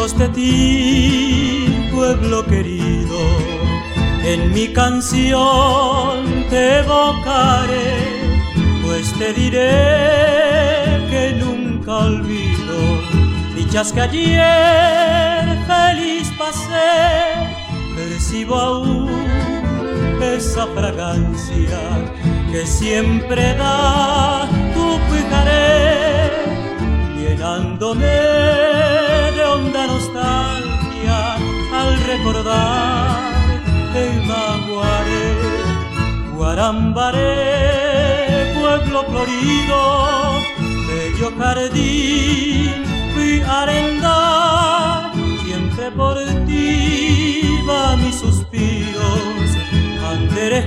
Lejos de ti, pueblo querido, en mi canción te evocaré, pues te diré que nunca olvido dichas que ayer feliz pasé. Percibo aún esa fragancia que siempre da tu picaré, llenándome de honda nostalgia al recordar el Maguaré, Guarambaré, pueblo florido, bello jardín, mi arenda, siempre por ti va mis suspiros, anderé,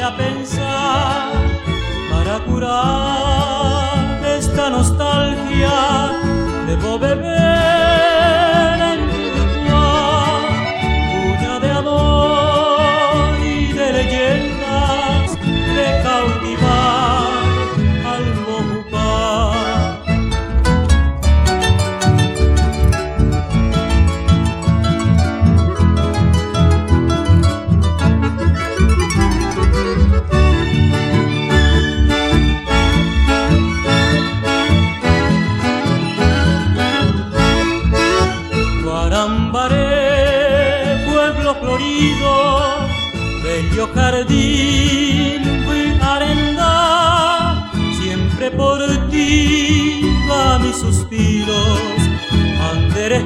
a pensar para curar esta nostalgia, debo beber en tu cuna de amor y de leyendas, de cautivar al Mojupá. Guarambaré, pueblo florido, bello jardín, arenda, siempre por ti va mis suspiros, anderé,